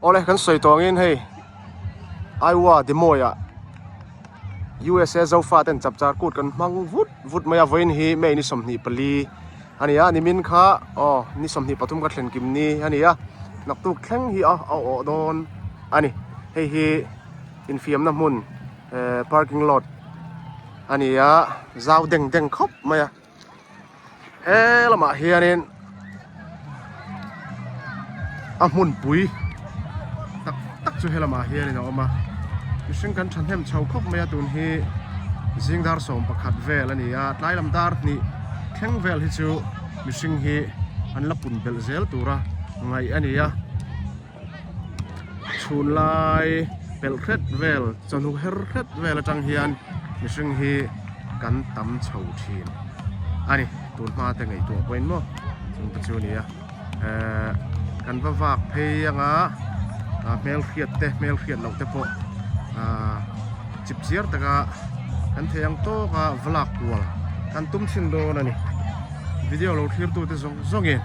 Awle kan sawi tawh angin hei Iowa Des Moines ah USA Zofa ten chapchar kut kan hmang vut vut mai a vawiin hi May ni 24 a ni a nimin kha aw ni 23 ka thlen kim ni a ni a naktuk thleng hi a a awh dawn a ni hei hi infiamna hmun eh parking lot a ni a zau deng deng khawp mai a. He lamah hianin a hmunpui tak tak chu he lamah hianin a awm a mihring kan thahnem chho khawp mai a tun hi zing dar 11 vel a ni a tlai lam dar hnih thleng vel hi chu mihring hi an la pun belh zel tura ngaih a ni a. Chhun lai pelh hret vel chawhnu her hret vel atang hian mihring hi kan tam chho thin a ni tun hma te ngaihtuah pawhin maw chung te chu a ni a ehh kan va vak phei anga hmel hriat te hmel hriat loh te pawh ahh chip chiar taka kan thei ang tawka va lak kual kan tum thin dawn a ni video lo thlir tu te zawng zawngin.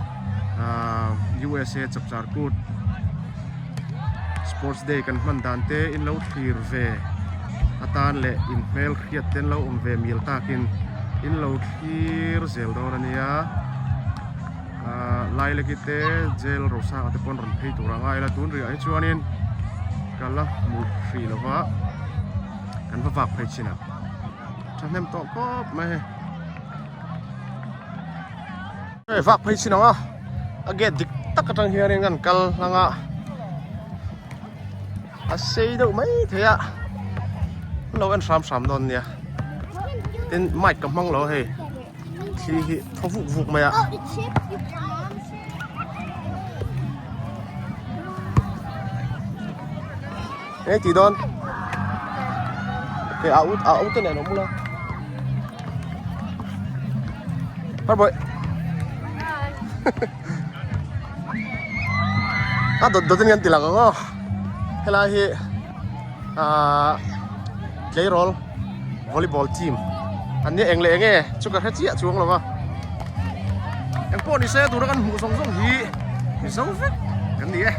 Ahh USA chapchar kut sports day kan hman dan te in lo thlir ve atan leh in hmel hriat te an lo awm ve mil takin in lo thlir zel dawn a nia ahh lailaki te jail rosanga te pawh an rawn phei tur a ngai la tun rih ah hi chuanin ka la hmu hrih lo va kan va vak phei chin ang thahnem tawh khawp mai hei. Hei vak phei chin ang a a gate dik tak atang hianin kan kal hlang a a sei deuh mai thei a an lo en hram hram dawn nia tin mic ka hmang lo hei thli hi thaw vuk vuk mai a. Eng tih dawn okay a ut a ut te nen awm ula Harbawih a dawt dawt in kan ti lang ang aw helai hi ahh tleirawl volleyball team an nia eng leh eng nge chu ka hre chiah chuang lo va eng pawh ni se tura kan hmuh zawng zawng hi mizo vek kan ni e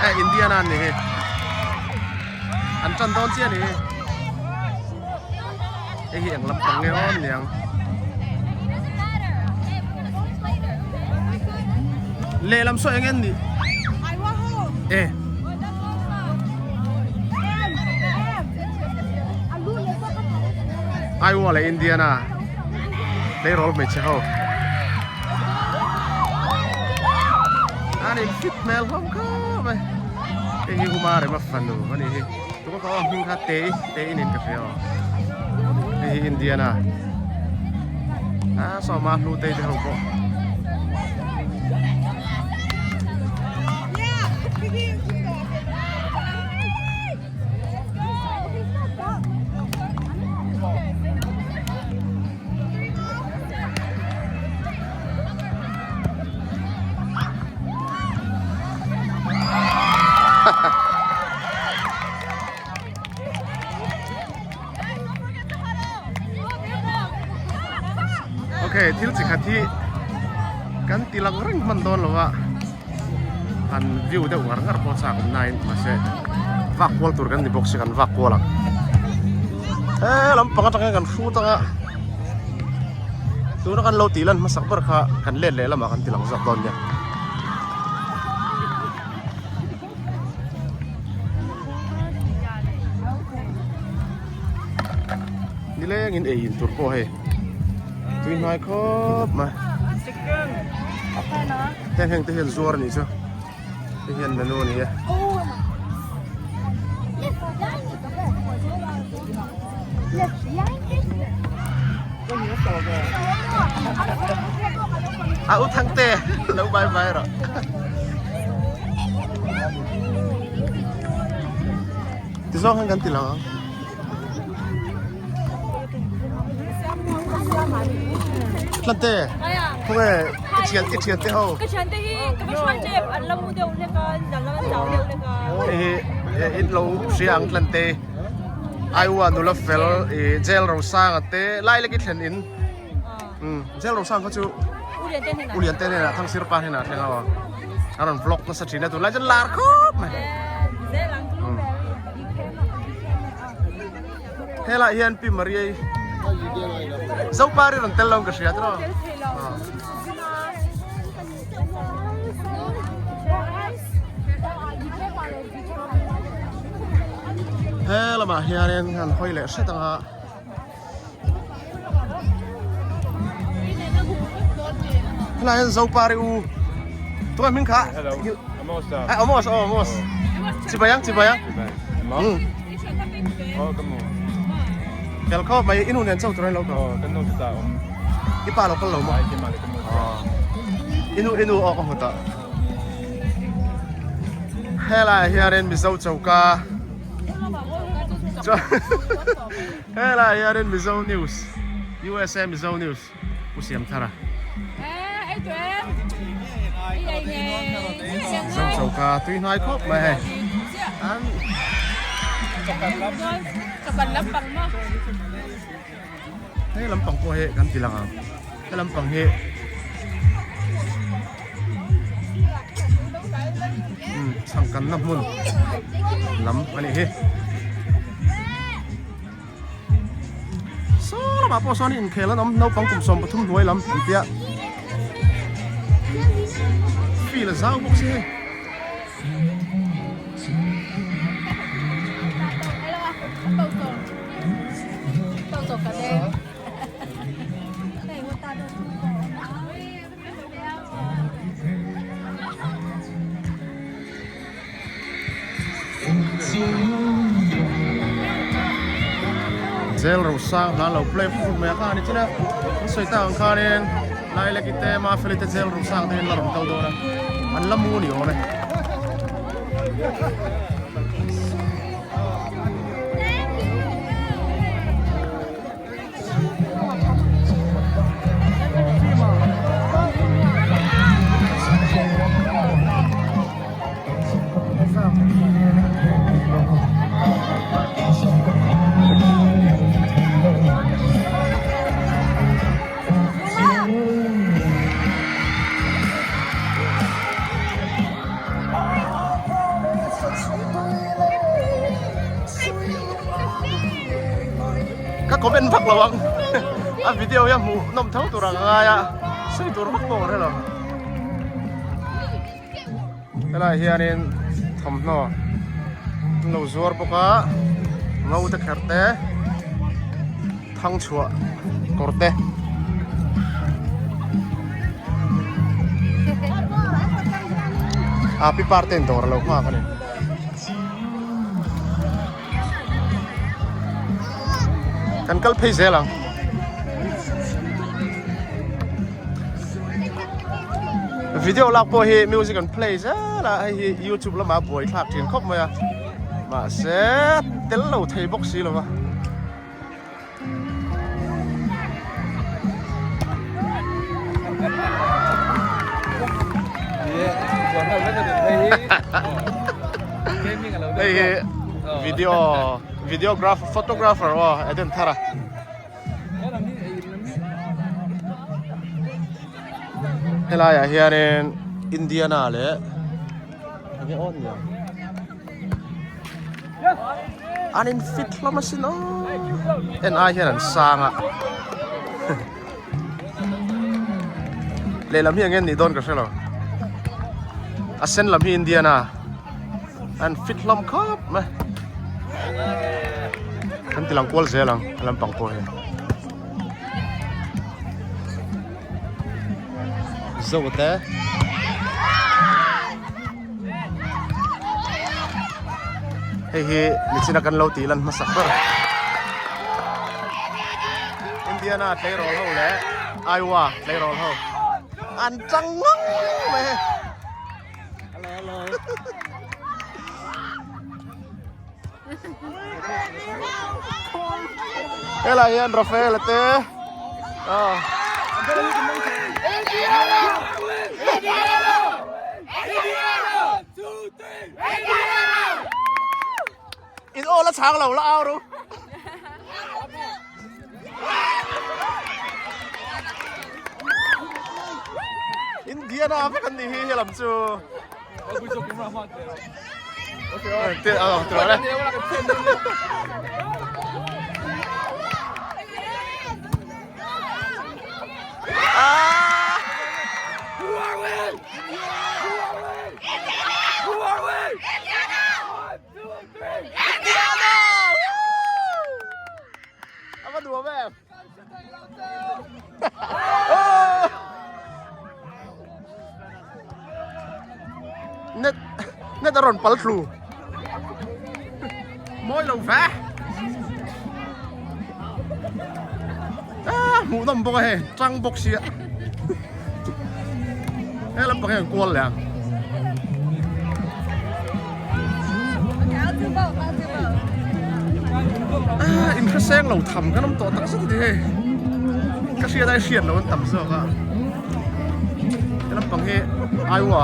eh Indiana an ni hi an tan dawn chiah a ni hei hi eng lampang nge aw niang lehlam saw eng en nih e Iowa leh Indiana tleirawl hmeichhe ho an in fit hmel hlawm khawp mai hei hi huma rema fanu a nih hi tuma ka awm hming kha tei tei niin ka hria aw hei hi Indiana a sawma hlu tei te ho pawh. Okay, thil chi khat hi kan ti lang reng hman dawn lo a han view deuh ngar ngar pawh chak awm nain mahse vak kual tur kan ni bawk si kan vak kual ang he lampang atang hian kan hrut anga tuna kan lo tih lan hmasak ber kha kan let leh lamah kan ti lang zawk dawn nia. Nilengin ei in tur pawh hei tui hnai khawp mai heng heng te hian zuar a nih chu hei hian menu a ni e. A u Thangte lo bye bye rawh. Ti zawng hian kan ti lo ang. Tlante, khawnge i thian i thian te ho. Ka thian te hi ka va hruai tep an la mu deuh hlek a an la chau deuh hlek a. Hei hi in lo hria ang Tlante. Aiwa nula fel i jail rosanga te lai lek i thlen in. Jail rosang kha chu. U Liante hnenah Thangsir pa hnenah thleng a aw. A rawn vlog nasa thin a tunlai chuan lar khawp mai. Helai hian Pi Mariai Zopari rawn tel lo in ka hria tiraw. He lamah hianin han hawi leh hret ang a. Helai hian Zopari u tunah hming kha Hello, Amos. Eh, Amos, oh Amos. Chibai ang, chibai ang. Amos. Oh, ka mu. Tel khawp mai inu nen chauh tur a ni lo ka. Oh, kan nu chu ta awm. I pa lo kal lo maw? Ai ke mah le ka mu. Inu inu aw ka hmu tawh. Helai hianin Mizo choka Helai hianin Mizo News USA Mizo News Pu Siamthara. Mizo choka tui hnai khawp mai hei. An Hei lampang pawh hi kan ti lang ang he lampang hi umm chhangkanna hmun lam a nih hi saw lamah pawh sawn inkhel an awm naupang kum 13 hnuai lam an tia field a zau bawk si hei. Jail ro sang hla lo play fur mai a kha ni china an sawi tak ang khanin Lailaki te Mafeli te jail ro sang te in la rawn kal dawn a an la mu ni awm e. Ka comment vak lo ang a video hi a hmuh nawm tho tur ang a ngai a sawi tur vak pawh ka hre lo helai hianin thawmhnaw an lo zuar bawk a ngo te kher te thangchhuah kawr te. A pi par ten dawr a lo nghak a ni. Kan kal phei zel ang. Video lak pawh hi music an play zel a hei hi youtube lamah a buai thlak thin khawp mai a mahse tel lo thei bawk si lo va. Hei hi video videographer photographer aw Eden Thara. Helaiah hianin Indiana leh enge aw nia. An in fit hlawm asin aw en ai hian an sang a lehlam hi eng nge nih dawn ka hre lo a sen lam hi Indian a an fit hlawm khawp mai kan ti lang kual zel ang a lampang pawh hi zo te. Hei hi nichina kan lo tih lan hmasak ber Indiana tleirawl ho leh Iowa tleirawl ho an tang ngang mai hei. Hello hello. Helai hian Rafael te ah. In aw la chhang lo la au ru. Indiana vek an nih hi helam chu. Ava duam em? Net net a rawn pal thlu. Mawi lo ve. Ah, hmuh nawm bawk a hei, tang bawk sia. He lampang hi an kual leh ang. Ah, in hreseng lo tham kan awm tawh tak zet a ni hei. Ka hriat ai hriat lo an tam zawk a. He lampang hi Iowa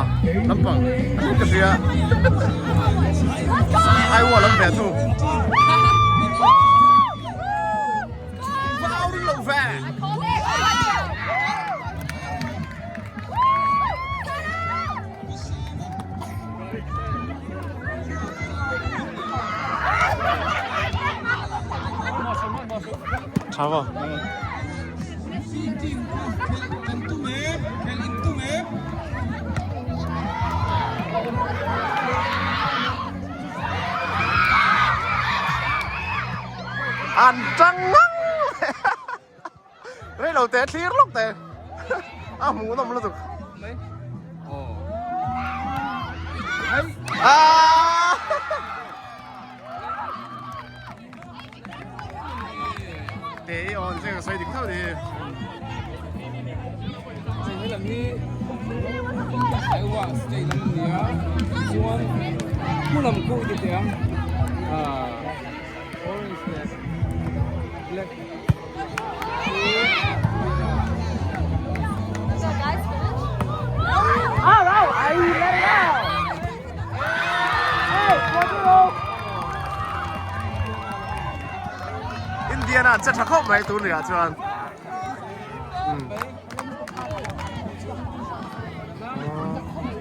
lampang ka hria. Iowa lam ve thu. Va au ring lo ve. Tha maw? An tang ngang Rei lo te thlir lawk te a hmuh nawm lutuk. Ah! Te i on cheng a sawi dik tho ni. Hei lam hi Iowa state lam a ni a chuan hmulam khu i ti teh ang orange leh black. Indiana an che tha khawp mai tun rihah chuan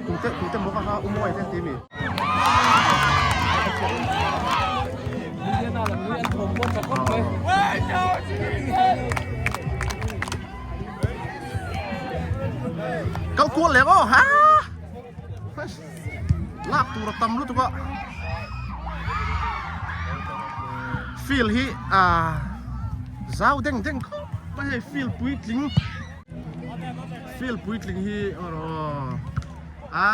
tute tute maw ka kha umawi te an ti mi. Kal kual leh aw ha lak tur a tam lutuk a field hi ah zau deng deng khawp mai hei field puitling field puitling hi aw a.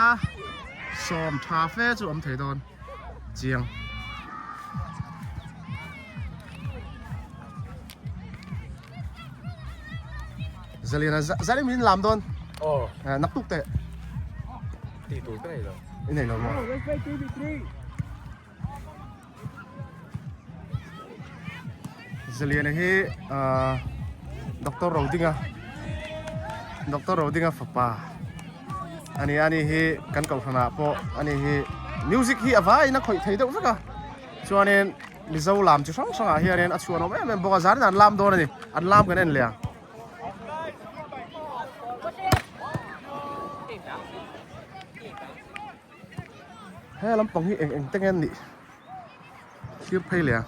Sawm tha fe chu awm thei dawn chiang. Zaliana zali min lam dawn. Oh. Nak tuk teh. Ti tur ka nei lo. I nei lo maw? Zaliana hi Doctor Rodinga Doctor Rodinga fapa a ni a ani hi kan kohhranah pawh ani hi music hi a vaiin a khawih thei deuh vek a chuanin Mizo lam chi hrang hrangah hianin a chhuanawm em em bawk a zanin an lam dawn a ni an lam kan en leh ang. He lampang hi eng eng te nge an nih thlir phei leh a.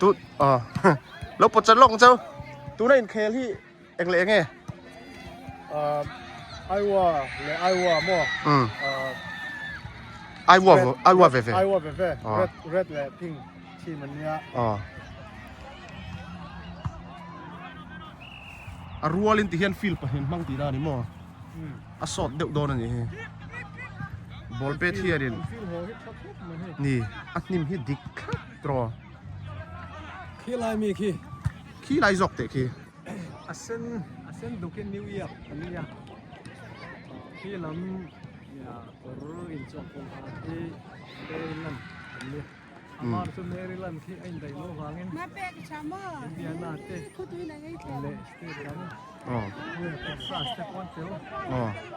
Tut ah lo pawt chat lawk ang cheu tuna inkhel hi Eng leh eng e? Iowa leh Iowa maw? Um. Iowa Iowa ve ve. Iowa ve ve. Red red leh pink team an nia. Aw. A rualin ti hian field pahnih hmang tihna a ni maw? A sawt deuh dawn a nih hi. Ball pet hianin ni a hnim hi dik thlap tawh. Khi lai mi khi. Khi lai zawk teh khi. A sen a sen dukin New York an nia. Khi lam kawr inchuang pawh kha khi Maryland an nia. Amar chu Maryland khi a indaih loh vangin Indiana te leh state dang Texas te pawh an tel.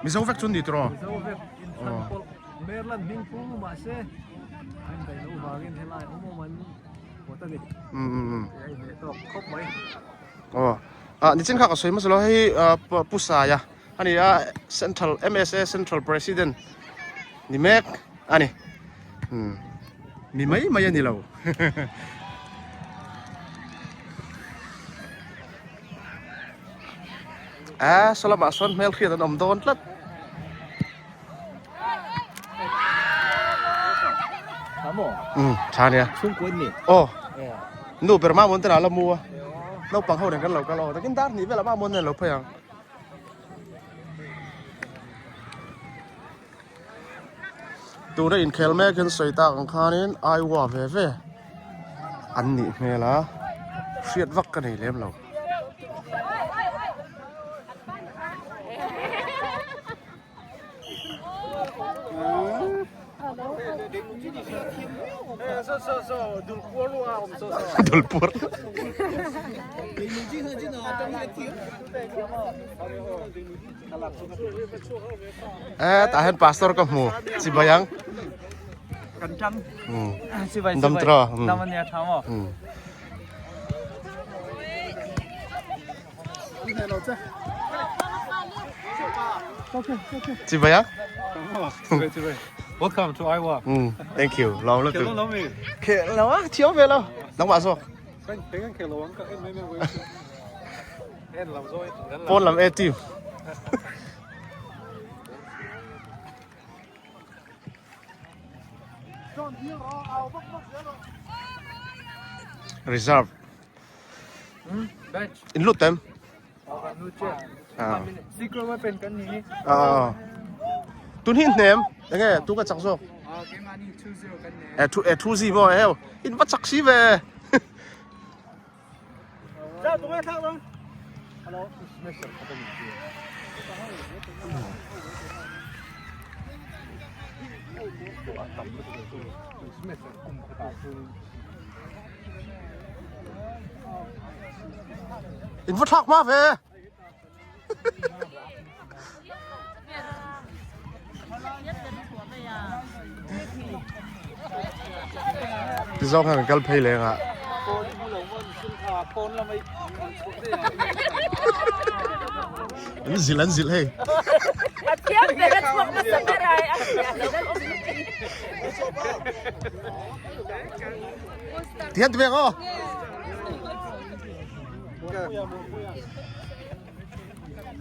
Mizo vek chu ni tiraw? Mizo vek inthlan pawlh Maryland hming pu mahse a indaih loh vangin helai awm awm an pawt a ni. A inhmeh tawk khawp mai. Aw ah nichin kha ka sawi hmasa lo hei Pu Saia a ni a Central MSA Central President ni mek a ni umm mi mai mai a ni lo a saw lamah sawn hmelhriat an awm dawn tlat. Umm tha nia aw nu ber mamawng te lah la mu a naupang ho nen kan lo kal aw takin dar hnih velah mamawng nen lo phei ang. Tuna inkhel mek hian sawi tak ang khanin Iowa ve ve an nih hmel a hriat vak ka nei lem lo. Dulpur Eh tah hian pastor ka hmu chibai ang dam tawh Chibai a? Welcome to Iowa. Mm, thank you. Lo lo tu. Khe lo a, chiếu về lo. Nang ma so. Pawn lam A team. Reserve. In lut em? Tun hi hnem enge tu ka chak zawk? E thu e thu zi maw heo in va chak si ve. In va thlak hma ve. Ti zawng hian kan kal phei leng ah. An zilh an zilh hei. A thiam ber a chhuak nasa ber ai a Tian ti vek aw.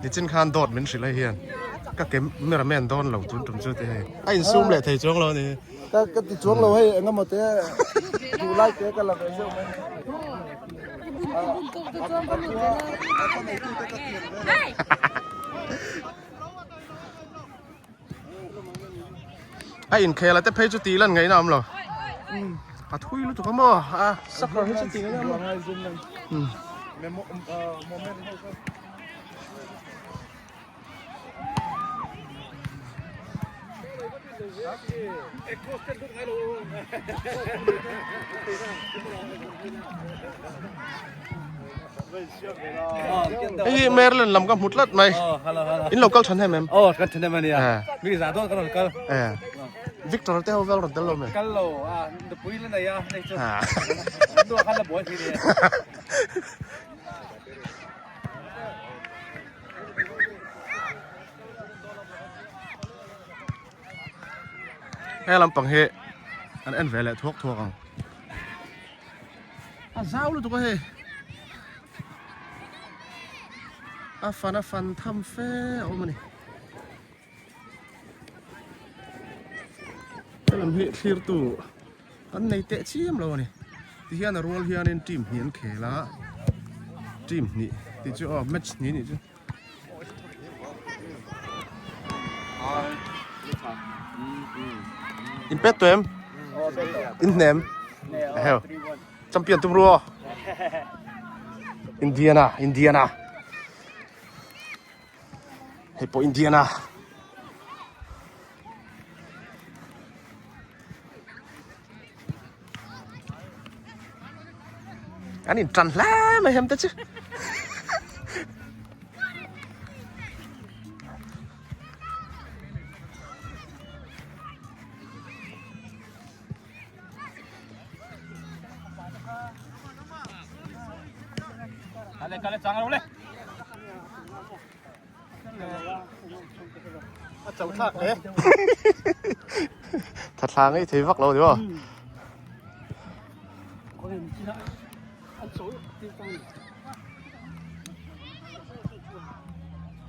Nichin khan dawt min hrilh hei hian ka ke meramen dawn lo tun tum chu ti hei a insum leh thei chuang lo a ni. Ka ka ti chuang lo hei engemaw te duh lai te ka la ve zeuh mai. A inkhel a te phei chu tih lan ngaihna awm lo. A thui lutuk a maw a soccer hi chu tih ngaihna awm lo. Hei hi Maryland lam ka hmu tlat mai. In lo kal than em em? Oh, kan than em ania. Mi za dawn kan rawn kal. Eh. Victor te ho vel rawn tel lo me. Kal lo, a nupui la nei a, hei chu. Nu khan la buai thei ni. He lampang hi an en ve leh thuak thuak ang. A zau lutuk a hei. A fan a fan tham fe a awm a ni. Helam hi thlirtu an nei teh chiam lo a ni. Tihian a rual hianin team hnih an khel a, team hnih tih chu aw match hnih nih chu. In pet tawh em? In hnem? Heo. Champion tum ru aw. Indiana, Indiana. Hei pawh Indiana. An in tan hle mai hem te chu. Tha thla ngei thei vak lo ni maw?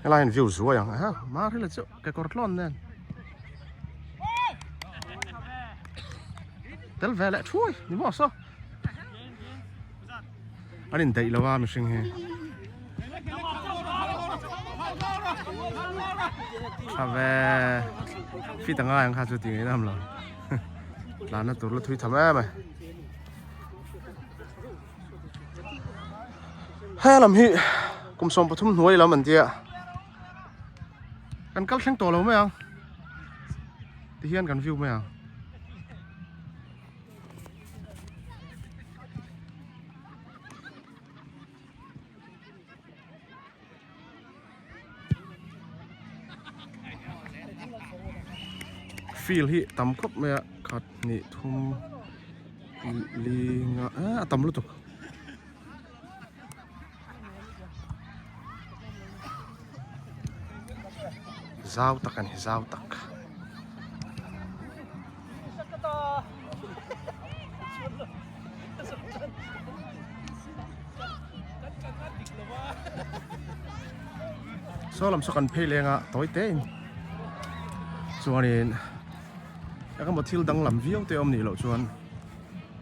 Helai hian view zuai ang a mar hi la chu kekawr tlawn nen tel ve leh thuai ni maw saw an indaih lo a mihring hi tha ve fit angai ang kha chu tih ngaihna awm lo tlanna tur la thui tham em e. He lam hi kum 13 hnuai lam an tia kan kal thleng tawh lo mai ang ti hian kan view mai ang Field hi tam khawp mai a khat hnih thum li nga a tam lutuk zau tak a ni zau tak. Saw lam saw kan phei leng a tawi te in chuanin eng emaw thil danglam viau te awm nih loh chuan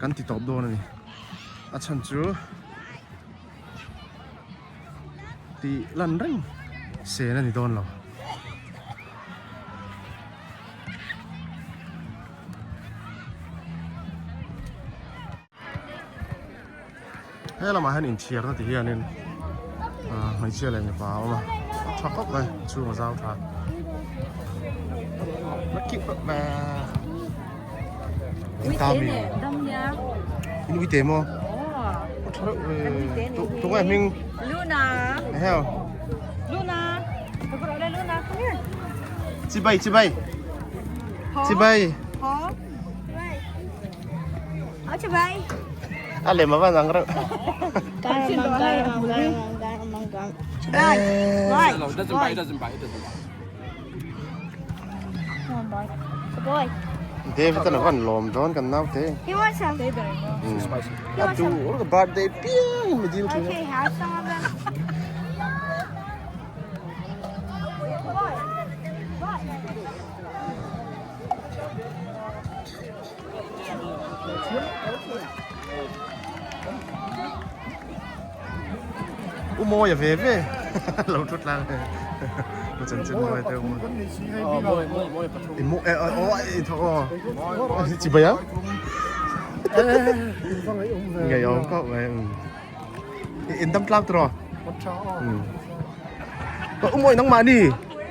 kan ti tawp dawn a ni a chhan chu tih lan reng sen a ni dawn lo. He lamah hian inthiarna ti hianin ah hmeichhia leh mipa a awm a a tha khawp mai a chhung a zau tha a cute khawp mai in ta mi in uite maw a tha reuh ve tunge hming Luna heo Luna Luna come here chibai chibai chibai A lem a van ang reuh. David a van lawm dawn kan nau te. A tu birthday piang in mi dil thin a. U mawi a ve ve lo thu tlang u chan chan mawi te u mawi e o e tho o chi bai a ngai om ko mai in dam tlang tro u mawi nang mah ni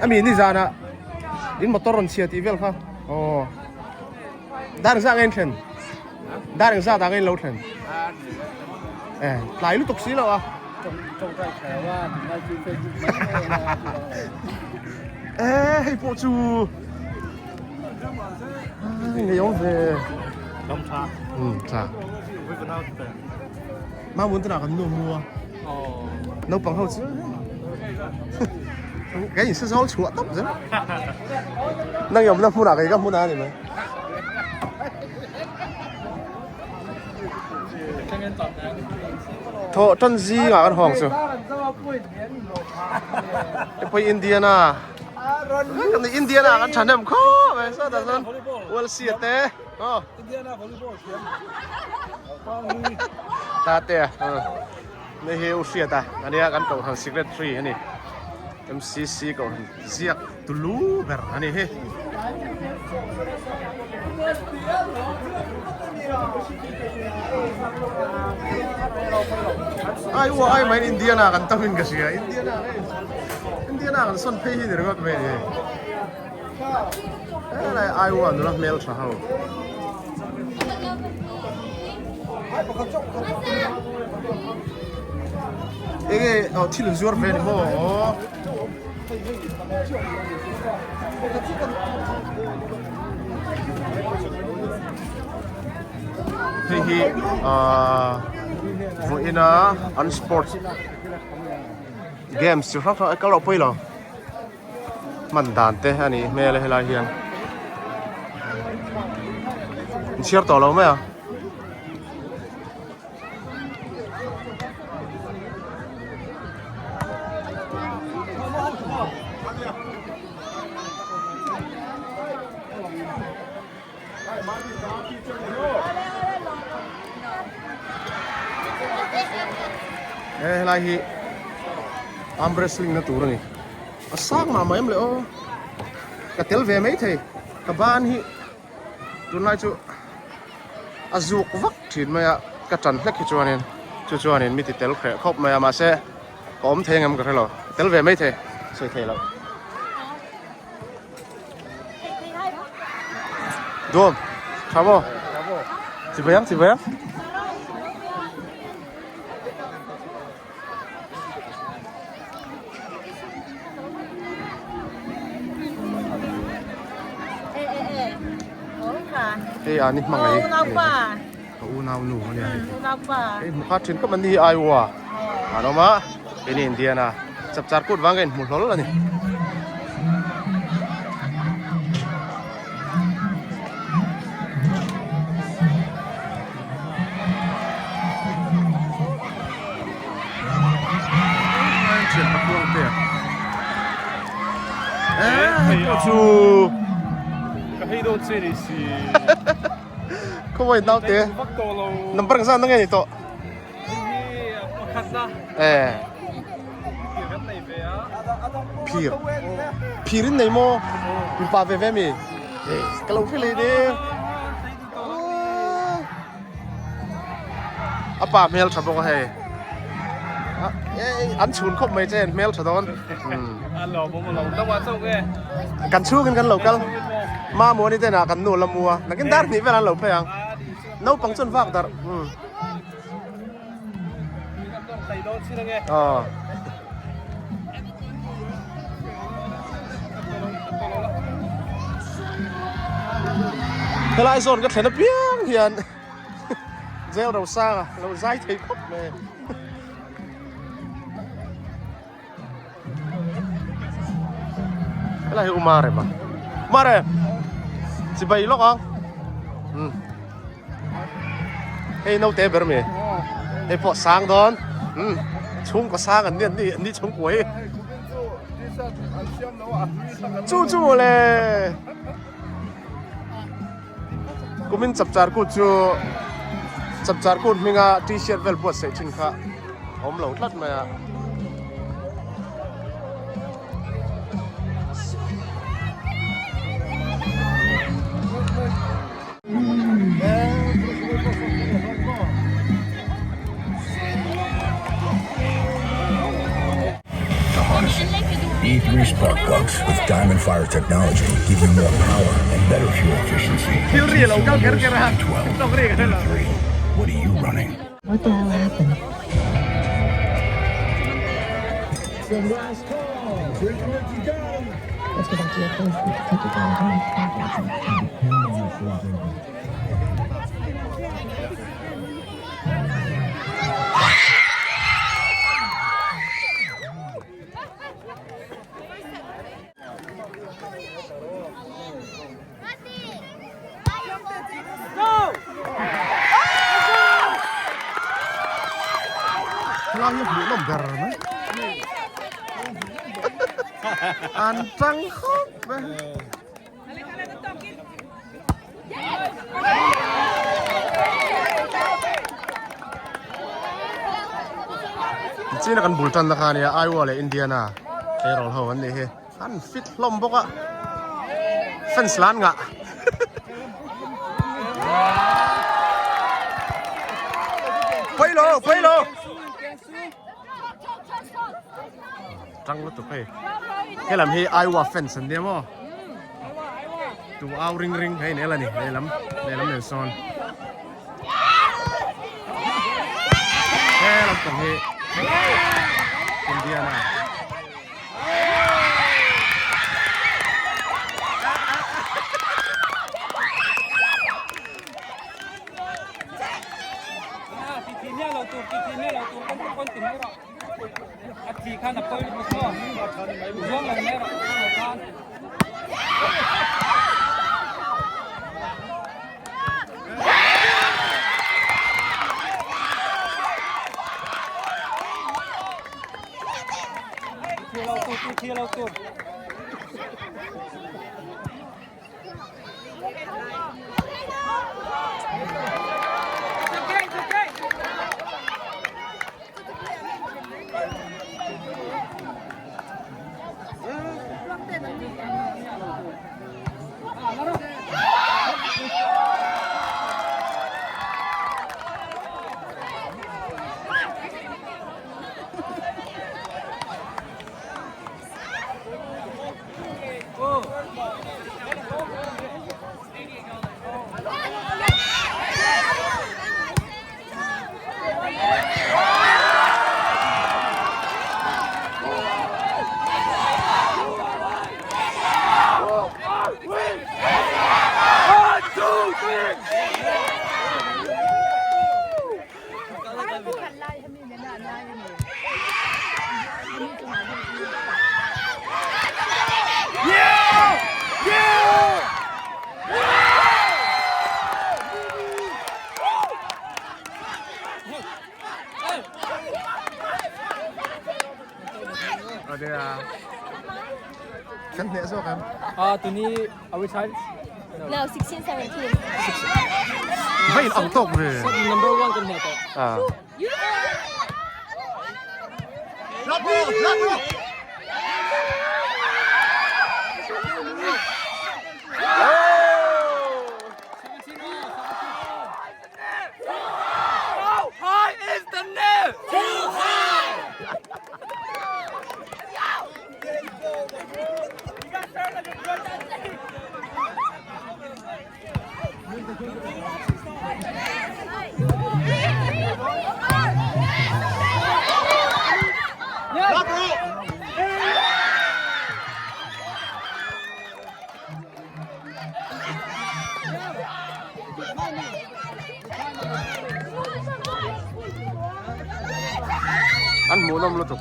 ami ni zana in motor ron chhia tih vel kha aw Dar engzah nge in thlen? Dar engzah dah nge in lo thlen? Eh, tlai lutuk si lo a. Eh, hei pawh chu ngei awm ve. Dam tha. Um, tha. Ma mun tana kan nu mu a. Naupang ho chu. Cái in se zawl chhuah tawp zel. Nang awmna hmunah kei ka hmun a ni mai. Thawh tan zingah kan hawng chu. Pawh Indiana. Kan Indiana kan thahnem khawp mai sawtah chuan World Seat te. Indiana volleyball thiam. Ta te a. Hei hi u hriat a ania kan kohhran secretary a ni MCC kohhran ziak tulu ber a ni hi. Ai ua ai mai Indiana kan tam in ka hria Indiana hei Indiana kan sawn phei hi ni ringawt mai ni helai ai ua nula hmel tha ho. Enge aw thil an zuar ve ni maw aw. Hei hi ah vawiina an sports games chi hrang hrang e kal loh pawi lo hman dan te a nih hmel a helai hian in chhiar tawh lo mai a. He helai hi arm wrestling na tur a ni a sang mah mah em le aw ka tel ve mai thei ka ban hi tunlai chu a zuk vak thin mai a ka tan hlek hi chuanin chu chuanin mi ti tel hreh khawp mai a mahse ka awm thei engem ka hrelo tel ve mai thei sawi thei loh. Duam tha maw chibai ang chibai ang. Hei ani hmangaih ka unau nu ania hei hei hmu kha thin khawp an ni hi Iowa an awm a keini Indiana chapchar kut vang ka inhmu hlawl a ni. Khawai naute number ka zan na nge ni tawh eh phir phir in nei maw mipa ve ve mi ka lo hre leh nia A pa hmel tha bawk a hei. An chhun khawp mai che hmel tha dawn. Kan chhungin kan lo kal. Mamuani te inah kan nu la mu a. Nakin dar hnih vel an lo phei ang. Naupang chuan vak darh. Aw. Helai zawn ka thlen apiang hian jail ro sang a lo zai thei khawp mai. Helai hi Uma rem a. Uma rem! Chibai lawk ang. Hmm. Hei naute ber mi. Hei pawh sang dawn. Hmm. Chhungkaw sang an ni an ni an ni chhungkua hi. Chu chu le. Kumin chapchar kut chu chapchar kut hminga t-shirt vel buatsaih thin kha a awm lo tlat mai a. E3 spark plugs with Diamond Fire technology give you more power and better fuel efficiency. Thil ri lo kal kher kher a, tawk ri ka hre lo. What are you running? What the hell happened? Let's go back to your place and take your gun Helai hi hmuh nawm ber mai. An tang khawp mai. China kan bul tan na kha ania Iowa leh Indiana tleirawl ho an nih hi an fit hlawm bawk a fans lan ngah Phawi lo phawi lo Tang lutuk hei helam hi Iowa fans an nia maw Tu au ring ring hei nel ani lehlam lehlam nen sawn. He lampang hi Indiana. Kan hneh zawk em? Ah, tuni are we tied? No, 16, 17. Vai in ang tawk ve. Number one kan hneh tawh. Ah. An hmuhnawm lutuk.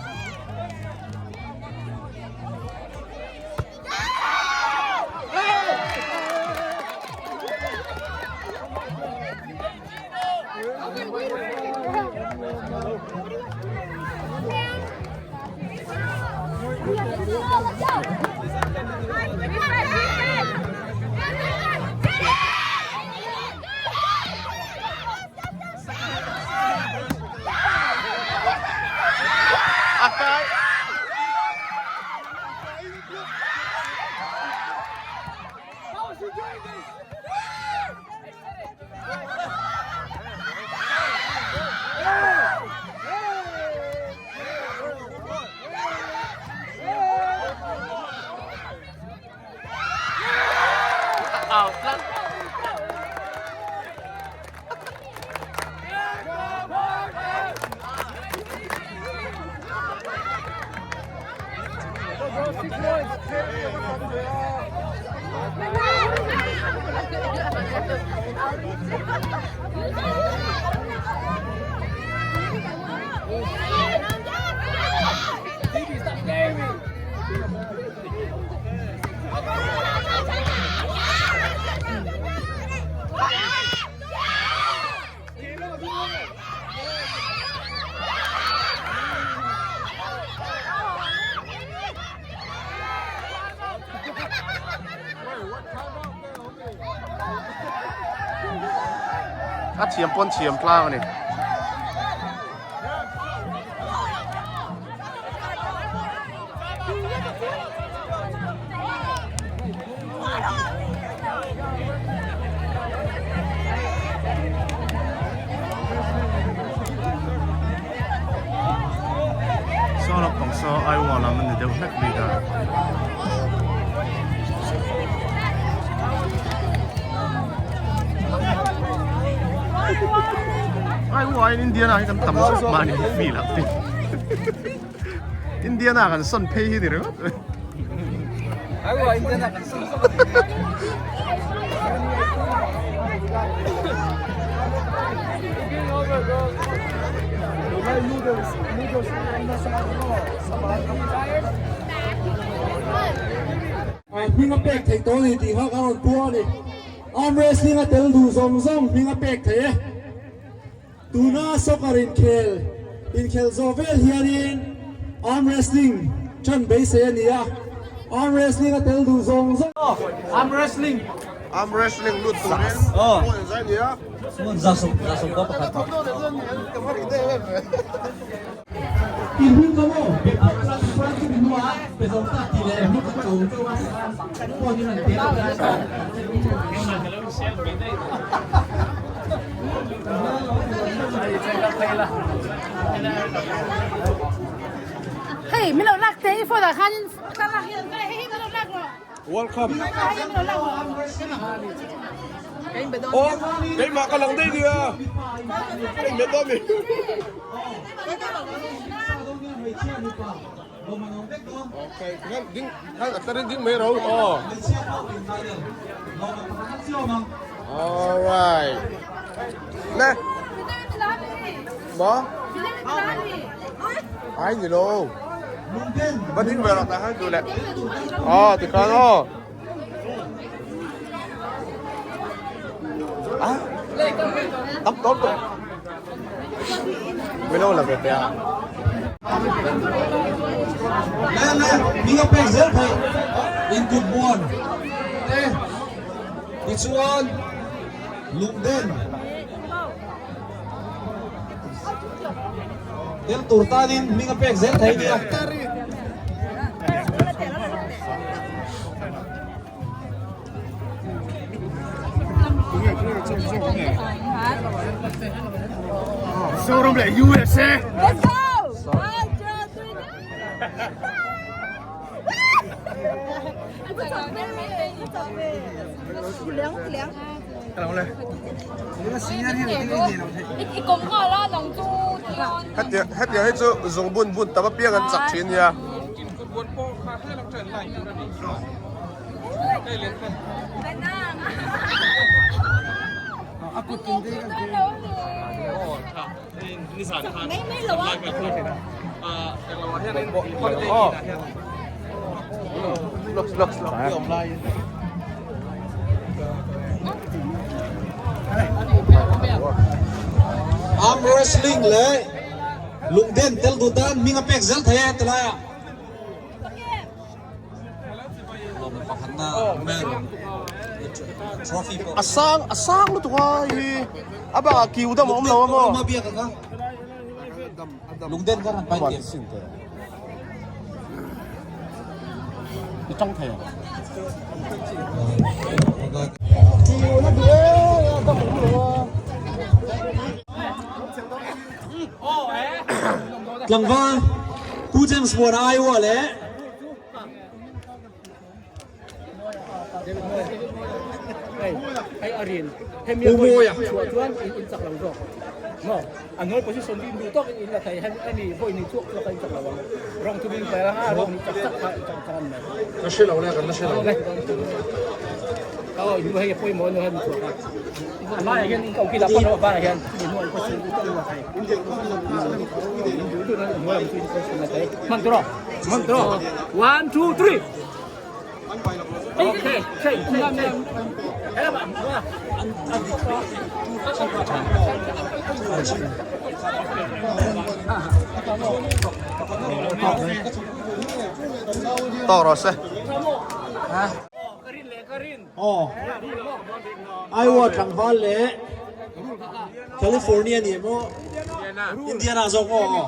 A thiam pawn thiam tlang a ni. Saw lampang saw Iowa lam a ni deuh hlek bik a. Iowa aiin Indiana hi kan tam zawk mah a ni mi lah te Indiana kan sawn phei hi ni ringawt mai. Iowa Indiana kan sawn zawk a ni. Hming a pek theih tawh a ni tih kha kan rawn puang a ni. Arm wrestling a tel duh zawng zawng hming a pek theih e. Tuna soccer inkhel inkhel zawh vel hianin arm wrestling ṭan beisei a ni a, arm wrestling a tel duh zawng zawng. Arm wrestling. Arm wrestling lut turin phone in zai a ni a. Hei min lo lak teh i phone ah khanin ka lak hian hei hei min lo lak rawh. Welcome. Oh, keimah ka lang daih nia. Hei met dawn mi. Okay, khan ding khan a tarin ding mai ro. Oh. All right. Nè. Mo. Ai ni lo. Va ding ve rawh tah khan duh leh. Aw tikhan aw. A tam tawp tawh. Min lo la ve teh a. Le le hming a pek zel theih inkut muan te tichuan lungden Tel tur tanin hming a pek zel thei nia. Mizoram leh USA. Let's go! One, two, three, go! Hetiang hi chu zung bun bun tam apiang an chak thin nia. Arm wrestling leh lungden tel duh tan hming a pek zel thei e ti laiah. A sang a sang lutuk a hi a bakah kiu dam a awm lo a maw. I tawng thei ang. Tlangval Pu James Muana Iowa leh Pu Mawia. Ka hre lo le, kan la hre lo. One, two, three. Okay, okay, okay. Tawk rawh se. Aw, Iowa tlangval leh California ni emaw Indiana zawk maw aw.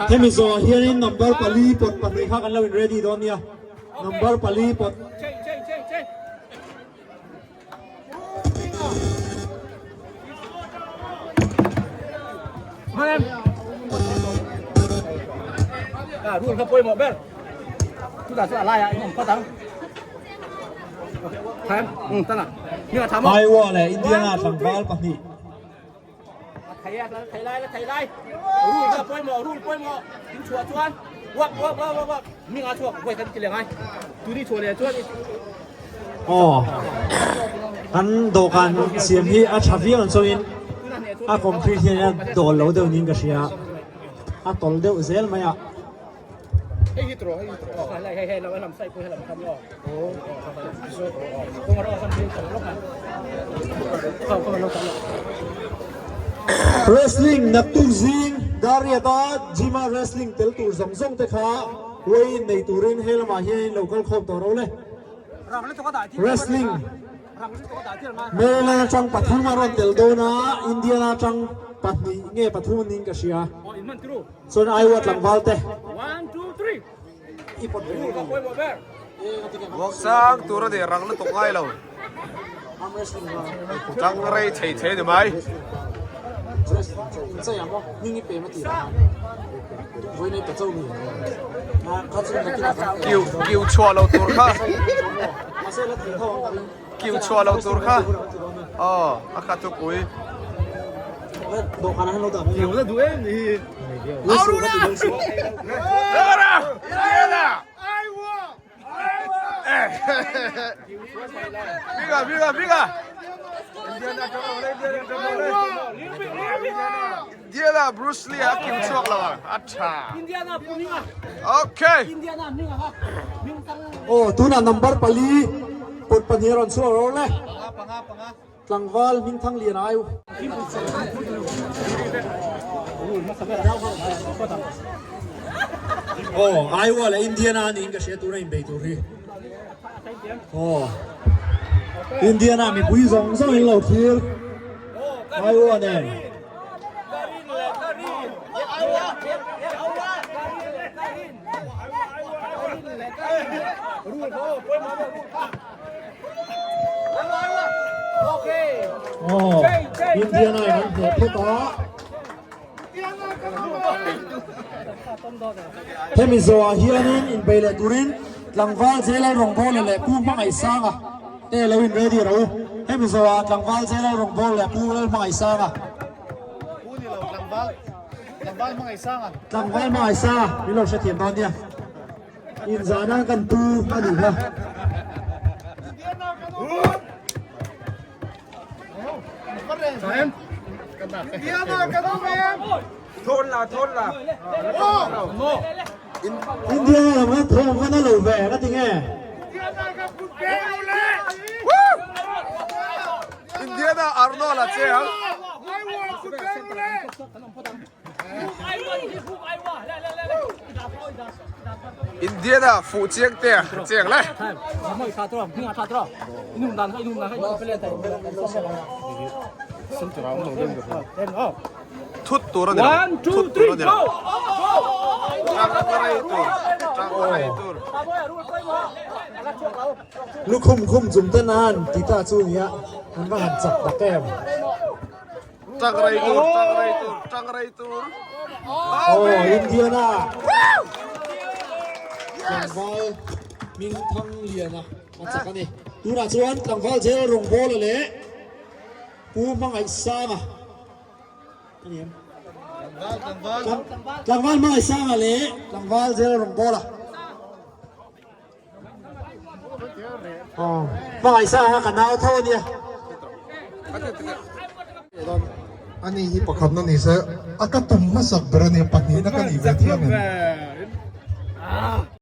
Hemi zawhah hianin number pali pawt pahnih kha kan lo in ready dawn nia. Number pali pawt. Rule kha pawimawh ber. Chutah chuan a laiah in awm phawt ang. Iowa leh Indiana tlangval pahnih. Aw kan dawhkan siam hi a tha viau ang chuangin a concrete hian a dawl lo deuh niin ka hria a tawlh deuh zel mai a. Wrestling naktuk zing Dariata gym-a wrestling tel tur zawng zawng te kha weigh-in nei turin he lamah hian lo kal khawm tawh ro le. Wrestling Maryland atang pathum a rawn tel dawn a, Indiana atang pahnih nge pathum a niin ka hria. Chuan Iowa tlangval te. I pawt ve ngei. Vuaksang tur a ni rang lutuk ngai lo. Tang rei thei thei ni mai. Kiu kiu chhuah lo tur kha. Kiu chhuah lo tur kha. Aw a kha thupui. Kiu la duh em ni hi. Aruna! Indiana! Biga, biga, biga! Indiana Bruce Lee a kiu chhuak lo ang a tha. Okay. Aw tunah number pali pawt pahnih a rawn chhuak rawh le. Tlangval Hmingthang Lian ai. Aw Iowa leh Indiana niin ka hria tuna inbei tur hi. Aw Indiana mipui zawng zawng in lo thlir Iowa nen. Aw, Indiana in an hneh phawt a. Hemi zawhah hianin inbei leh turin tlangval Jailal Rawngbawla leh Pu Hmangaihsanga te lo in ready rawh u. Hemi zawhah tlangval Jailal Rawngbawla leh Pu Lalhmangaihsanga. Tlangval Hmangaihsanga min lo hrethiam dawn nia. Inzahna kan pu a nih kha. India lam kha thawm va na lo ve ka ti nge. Indiana Arnold a che ang. Indiana fuh chiang te chiang le. Thut tur a ni lo. Thut tur a ni lo. Tang rei tur. Tang rei tur. Lukhum khum chung ten a han ti ta chu nia an va han chak tak em. Tang rei tur, tang rei tur, tang rei tur. Oh, Indiana. Tlangval Ming Thang Liana a chak a ni. Tunah chuan tlangval Jail Rawngbawla leh Pu Hmangaihsanga a ni em? Tlangval Hmangaihsanga leh tlangval Jail Rawngbawla. Aw, hmangaihsanga ka nau tho a nia. Ani hi pakhatna ni se a ka tum hmasak ber a nia, pahnihna ka nih ve thiang em?